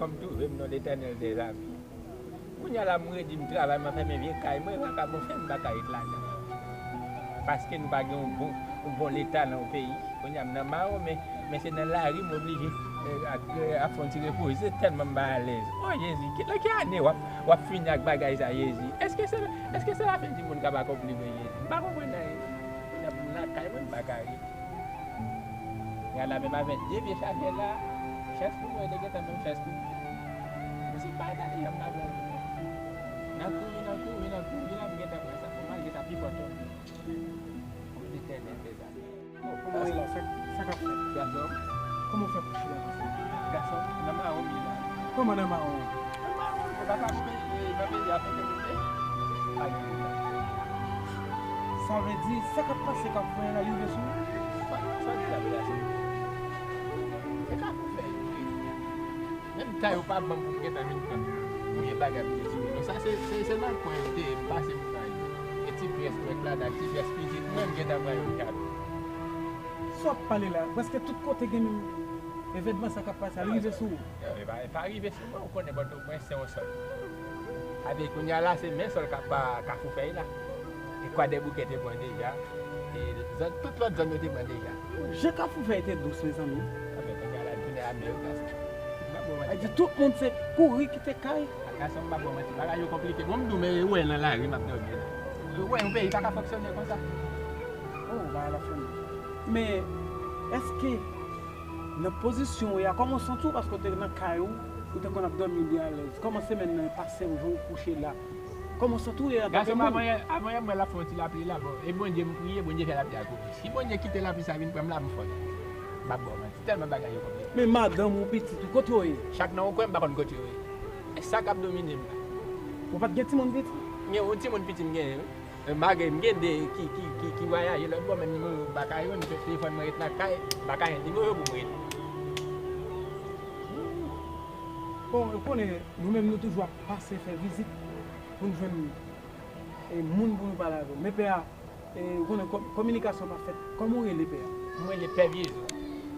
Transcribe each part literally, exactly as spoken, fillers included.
M twouve m non Letènèl dèzame. Kounye a la, m redi, m travay, m ap fèmen vye kay mwen, vakabon fè m pa ka ret ladan. Paske nou pa gen yon bon, yon bon leta nan yon peyi. Kounye a m nan mawon, men, men se nan lari m oblije, eh, ak, eh, ap fè yon ti repoze tèlman m pa alèz. O Jezi, ki, nan ki ane w ap, w ap fini ak bagay sa, Jezi? Èske se, èske se lafen di monn k ap akonpli vre, Jezi? M pa konprann anyen. Kounye a m nan kay mwen, m pa ka ret. Gad la, menm avèk de vye chajè la, chèz pou mwen, te gentan ban m chèz pou mwen. Mwen se pa eta deja m pa pran pou mwen. Nan kouri, nan kouri, nan kouri la, m gentan pran sa pou mwen, malgre sa pi fò tonbe. Pou Letènèl fè sa. Kòman w ye la? Sa, sa k ap fèt? Gason. Kòman w fè kouche la konsa? Gason, nan mawon m ye la. Kòman nan mawon? Nan mawon, ou pa ka koupe, e, nan peyi a, fè ke koupe. Pa gen leta. Sa vle di, sa k ap pase Kafou Fèy la, li rive sou ou? Sa, sa di la, la, se, se Kafou Fèy, wi. Menm kay yo pa ban m pou m gentan vin pran premye bagay pou ti moun yo. Sa se, se, se nan kwen yo te ye, m pase m pran yo. E ti pyès twèk ladan, ti pyès pitit, mwen m gentan pran yon kado. Sa w ap pale la, prèske tout kote gen menm evènman sa k ap pase a, li rive sou ou. E pa, e pa rive sou mwen, ou konnen Pòtoprens se yon sòl. Sa vle di kounye a la, se men sòl k ap pa Kafou Fèy la. E Kwadèboukè te pran deja. E zòn, tout lòt zòn yo te pran deja. Jan Kafou Fèy te dous, mezanmi. Anben, kounye a la, l tounen amè, wi, gason. M pa ba w manti. Sa vle di tout moun se kouri kite kay. A, gason, m pa ba w manti. Bagay yo konplike. Bon, m di w, men ou wè nan lari, m ap dòmi la. Ou wè, yon peyi pa ka fonksyone konsa. Oh, bagay la fou. Men, èske nan pozisyon w ye a, kòman w santi w? Paske w te nan kay ou, ou te konn ap dòmi byen alèz. Kòman semèn nan pase w, jan w kouche la? Kòman w santi w ye antanke moun? Gason, avan yè, avan yè m wè l ap fè yon ti lapli la, bon, e Bondye m priye, Bondye fè lapli a kouvri. Si Bondye kite lapli sa vin pran m la, m fòse. M p ap ba w manti, tèlman bagay yo konplike. Men madanm ou, pitit ou, kote yo ye? Chak nan yon kwen, m pa konn kote yo ye. E sa k ap domine m la. Ou pa t gen timoun piti? M gen yon timoun piti m genyen, wi. Malgre m gen de ki, ki, ki, ki vwayaje lòt bò, men nimewo yo m pa ka jwenn, telefòn mwen ret nan kay, m pa ka jwenn nimewo yo pou m rele. Bon, ou konnen, nou menm nou toujou ap pase fè vizit pou n jwenn, e, moun pou nou pale avè l. Men pè a, e, ou konnen kò-, kominikasyon pa fèt. Kòman w rele pè a? Mwen rele Pè Vyezo.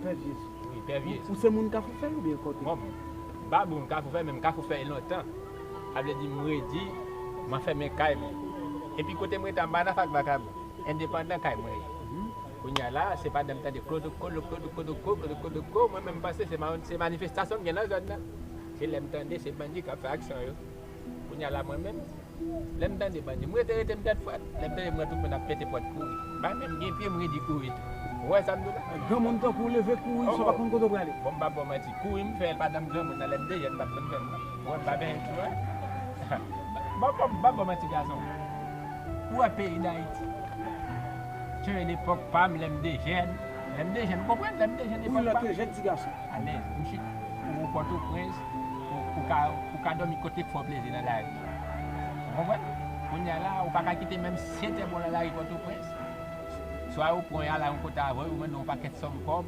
Pè Vyezo. Wi, Pè Vyezo. Ou se moun Kafou Fèy oubyen kote? Bon, m pa bon Kafou Fèy, men m Kafou Fèy lontan. Sa vle di m redi, mwen fèmen kay mwen. Epi kote m rete a, m pa nan fak vakabon. Endepandan kay mwen ye. Kounye a la, se pandan m tande klodoko, klodoko, klodoko, klodoko, mwen menm m panse se ma-, se manifestasyon k gen nan zòn nan. Se lè m tande se bandi k ap fè aksyon yo. Kounye a la, mwen menm, lè m tande bandi, m rete, rete m tèt frèt. Lè m tande m wè tout moun ap pete pòt kouri. M pa menm gen pye, m redi kouri tou. Ou wè sa m di w la? Granmoun tankou w leve kouri, sa w pa konn kote w prale. Bon, m p ap ba w manti. Kouri m fè l pandan m granmoun nan, lè m te jèn, m pa t konn fè l non. Ou wè m pa benyen tou, wi. Bon, bon, m p ap ba w manti, gason. Ou wè peyi Dayiti. Chanje lepòk pa m, lè m te jèn. Lè m te jèn, ou konprann? Lè m te jèn, wi, lepòk pa m. Lè w te jèn ti gason. Alèz, m chita. Ou Pòtoprens, ou, ou ka, ou ka dòmi kote k fè w plezi nan lari. Ou konprann? Kounye a la, ou pa ka kite menm sèt è bò nan lari Pòtoprens. Swa yo pran w, y al a yon kote avè w, yo mande w yon pakèt sòm kòb,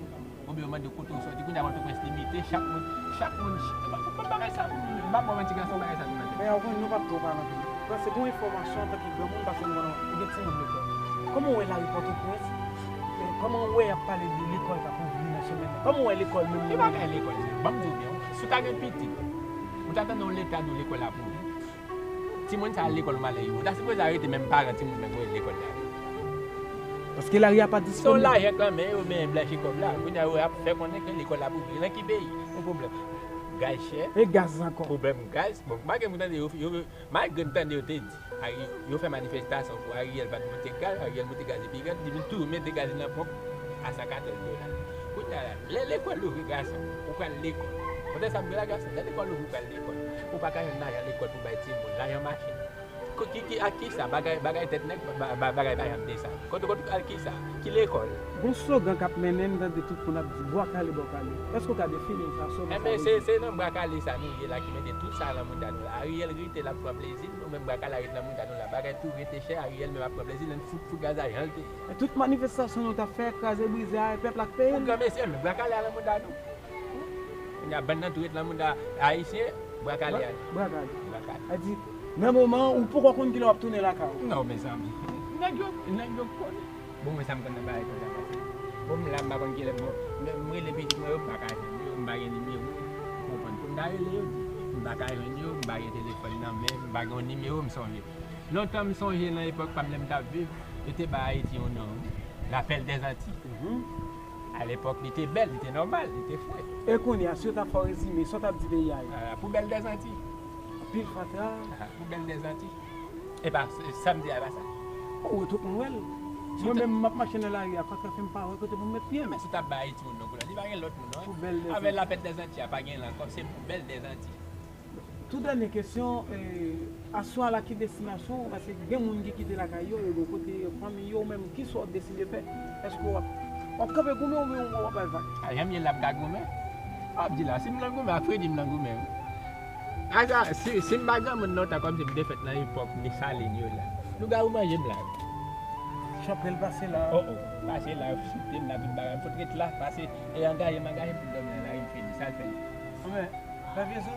oubyen yo mande w kote w sòti. Kounye a Pòtoprens limite, chak moun, chak moun, chak, bagay sa, m p ap ba w manti, gason, bagay sa tou nan tèt. Men, ou konn, nou p ap twò pale anpil. Paske gon enfòmasyon antanke granmoun, paske nou konnen ou gen timoun lekòl. Kòman w wè lari Pòtoprens? E, kòman w wè y ap pale de lekòl k ap ouvri nan semèn nan? Kòman w wè lekòl menm nan? Ki bagay lekòl sa? Ban m di w byen, wi. Si w ta gen pitit, ou ta tande yon leta di w lekòl ap ouvri? Timoun sa al lekòl malè yo. Ou ta sipoze arete menm paran timoun nan voye lekòl la. Paske lari a pa disponib. Se yon lajan k nan men yo, men blanchi kòb la. Kounye a yo ap fè konnen ke lekòl ap ouvri. Nan ki peyi? Yon pwoblèm. Gaz chè. E gaz ankò. Pwoblèm gaz. Bon, malgre m tande yo, yo, malgre m tande yo te di, Ari-, yo fè manifestasyon pou Ariel pa t monte gaz, Ariel monte gaz epi rèd, li vin toujou mete gaz nan ponp a san katòz dola. Kounye a la, lè lekòl louvri, gason, ou pral lekòl. Konnen sa m di w la, gason, lè lekòl louvri, ou pral lekòl. Ou pa ka jwenn lajan lekòl pou bay timoun, lajan machin. Ko-, ki, ki, ak kisa? Bagay, bagay tèt nèg, ba-, ba-, bagay pa janm desann. Kote, kote, ak kisa? Ki lekòl? Gon slogan k ap mennen, m tande tout moun ap di, bwa kale, bwa kale. Èske w ka defini sa, slogan sa vle di? Enben, se, se nan bwa kale sa nou ye la ki mete tout sa nan mouda nou la. Ariel rete l ap pran plezi l, nou menm bwa kale a rete nan mouda nou la. Bagay tou rete chè, Ariel menm ap pran plezi l, ann fout, fout gaz la jan l te ye. E tout manifestasyon nou t ap fè, kraze brize a, e pèp la k peye l. Granmesi, men bwa kale a nan mouda nou. Kounye a, bann nan tou ret nan mouda ayisyen, bwa kale a. Bwa kale. Bwa kale. Sa di, nan moman an, ou poko konn kilè w ap tounen lakay ou. Non, mezanmi. Nèg yo, nèg yo konnen. Bon, mwen sa m konn nan bagay konsa pase. Bon, m la, m pa konn kilè, bon, m, m rele pitit mwen yo, m pa ka jwenn yo, m pa gen nimewo. Ou konprann? Ta rele yo di, m pa ka jwenn yo, m pa gen telefòn nan men m, m pa gen yon nimewo, m sonje. Lontan m sonje nan epòk pa m lè m t ap viv, yo te bay Ayiti yon non, wi. Lapèl dèzanti. Mhm. Alepòk, li te bèl, li te nòmal, li te fre. E kounye a, si yo ta fè w rezime, sa w t ap di peyi a ye? Ah, poubèl dèzanti. Anpil fatra. Ah, poubèl dèzanti. E pa, sa m di a, e pa sa. Ou wè tout moun wè l. Mwen menm, m ap mache nan lari a, fatra fè m pa wè kote pou m met pye m. Men si w t ap bay Ayiti yon non koulè, li pa gen lòt moun, non. Poubèl dèzanti. Avè lapèl dèzanti a, pa gen l ankò, se poubèl dèzanti. Tout dènye kesyon, eh, aswè a la ki destinasyon w? Paske gen moun ki kite lakay yo, yo gen kote fanmi yo, ou menm, ki sa w deside fè? Èske w ap, w ap kanpe goumen oubyen w ap al vag? A, jan m ye la m ka goumen. W ap di la, si m nan goumen, ak fredi m nan goumen, wi. Aza, si, si m pa granmoun lontan, kòmsi m te fèt nan epòk Desalin yo la. Lougawou manje m la, wi. Chanpre l pase la. Oh, oh, pase la, yo choute m la, tout bagay. M fout ret la, pase, e angaje m angaje m pou dòmi nan lari, m fini. Sa l fè l. Anben, Pè Vyezo,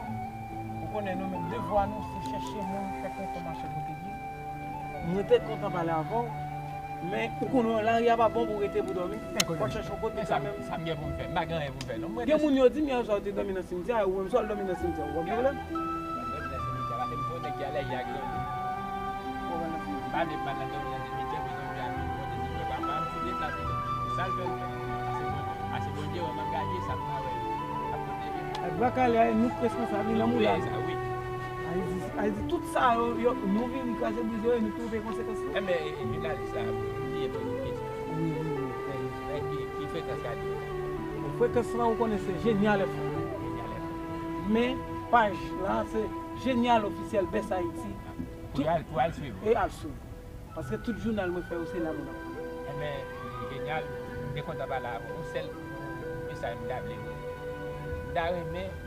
ou konnen nou menm devwa nou se chèche moun, fè kontan mache kote l ye. Mwen te kontan pale avè w, men ou konnen lari a pa bon pou rete pou dòmi. Fò w chèche yon kote kanmenm. Sa m gen pou m fè? M pa gen anyen pou m fè, non. Mwen gen moun yo di m yè swa ou te dòmi nan simityè a, ou menm swa w dòmi nan simityè a, ou pa gen pwoblèm? Mwen dòmi nan simityè a, paske m se yon nèg ki alèji ak dòmi. Ou pa vle m al nan dòmi nan simityè pou zanmi ak moun, mwen te di mwen papa m fout etabli. Sa l fè l fè. Pase Bondye, pase Bondye wè m angaje, sa m pa wè ap pwoteje m. Ak bakale a, nou k responsab li nan moulaj. Sa, wi. Ayiti, Ayiti, tout sa yo, yo, nou vini kraze brize yo, e nou tou peye konsekans yo. Enben, e, e, jounalis la, m bliye poze yon kesyon. Wi, wi, wi. E, e, ki, ki frekans radio? Frekans lan, ou konnen se Genial F M. Genial F M. Men, paj la, se Genial Officiel Best Haïti. Pou y al, pou al swiv. E al swiv. Paske tout jounal mwen fè yo, se la mwen ap. Enben, Genial, m te kontan pale avè w. Yon sèl mesaj m ta vle voye. M ta renmen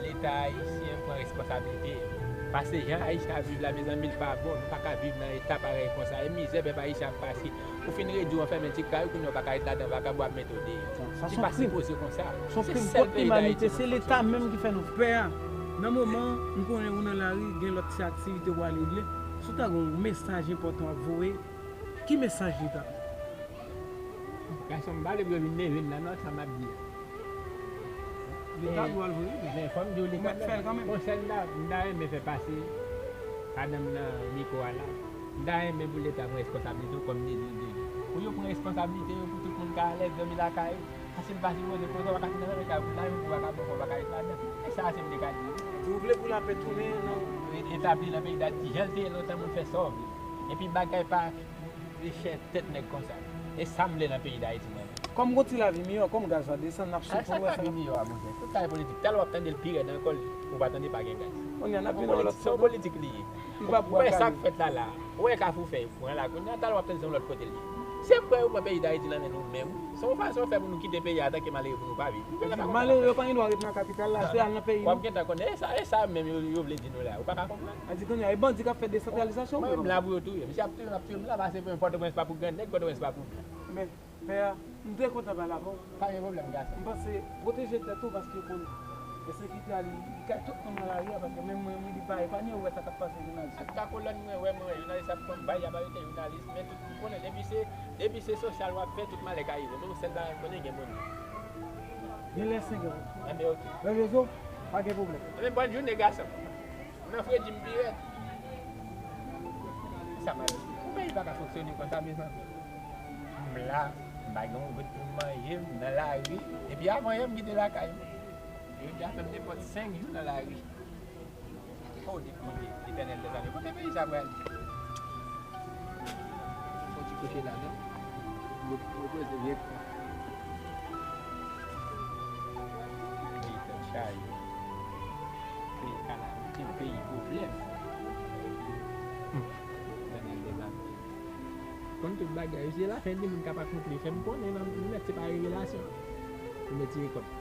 Leta ayisyen pran responsablite. Paske jan Ayisyen ap viv la, mezanmi, l pa bon. Nou pa ka viv nan eta parèy konsa. E mizè pèp ayisyen ap pase. Ou fin redui w anfèmen ti kay ou, kounye a w pa ka ret ladan, vakabon ap mete w deyò. Li pa sipoze konsa. Se sèl peyi Dayiti nou fonksyone konsa. Se Leta menm ki fè nou pè a. Nan moman, m konnen ou nan lari, gen lòt ti aktivite ou al regle. Si w ta gen yon mesaj enpòtan w ap voye, ki mesaj li ta? Gason m, m pa vle pou yo vin neve m la non, sa m ap di a. Li ta dwe al voye. Men fò m di w li kanmenm. Konsèy m ta, m ta renmen fè pase, pandan m nan mikwo a la, m ta renmen pou Leta pran responsablite yo kòm li di l dwe. Pou yo pran responsablite yo, pou tout moun ka alèz, dòmi lakay yo. Paske l pa sipoze konsa, w pa ka fin nan lakay ou, la menm pou w pa ka bon, w pa ka ret ladan. E sa a se m te ka di wi. Si w vle pou lapè tounen nan. E, etabli nan peyi Dayiti, jan l te ye lontan, moun fè sa w vle. Epi bagay pa chè tèt nèg konsa. E sa m vle nan peyi Dayiti mwen menm. Kòm gon ti lavi miyò, kòm gaz la desann, n ap swiv pou n wè sa. Sa k lavi miyò a, monchè? Tout sa e politik. Talè w ap tande l pi rèd ankò, ou pa tande pa gen gaz. Kounye a n ap vin nan lòt fòm. Se yon politik li ye. Ou wè sa k fèt la la. Ou wè Kafou fè pran la. Kounye a talè w ap tande se yon lòt kote l ye. Se m kwè yo pran peyi Dayiti nan men nou menm. Se yon fason yo fè pou nou kite peyi a antanke malere pou nou pa viv. Malere yo pa gen dwa ret nan kapital la, se al nan peyi nou. W ap gentan konnen, e sa, e sa menm yo, yo vle di nou la. Ou pa ka konprann. A di kounye a, e bandi k ap fè desantralizasyon. Mwen menm la pou yo touye m. Si y ap touye m, y ap touye m la, paske Pòtoprens pa pou grannèg, Pòtoprens pa pou blan. Men, pè a, m trè kontan pale avè w. Pa gen pwoblèm, gason. M panse, pwoteje tèt ou, paske w konn ensekirite a, li, li kay tout moun nan lari a, paske menm mwen, wi, li pa epanye, ou wè sa k ap pase jounalis yo. Ak ka kolòn mwen wè, mwen wè jounalis ap pran bay, y ap arete jounalis, men tout, ou konnen, depi se, depi se sosyal w ap fè, tout malè ka rive. Men yon sèl bagay m konnen, gen Bondye. Gen lè senk è. Enben, oke. Gen rezo, pa gen pwoblèm. Enben, bòn jounen, gason. Nan fredi m pi rèd. Sa mal. Yon peyi pa ka fonksyone konsa, mezanmi. M la, m pa gen yon goud pou m manje, m nan lari. Epi avan yè m kite lakay mwen. Yo deja fè m nenpòt senk jou nan lari. Oh, li prive, Letènèl dèzame. Kote peyi sa pral? Fò ti kouche ladan. Repoze vye kò. Peyi tèt chaje. Peyi kalamite, peyi pwoblèm. Hmm. Letènèl dèzame. Konn tout bagay. Se lafen di moun k ap akonpli. Fè m konnen nan nèt se pa revelasyon. Pou m retire kòb.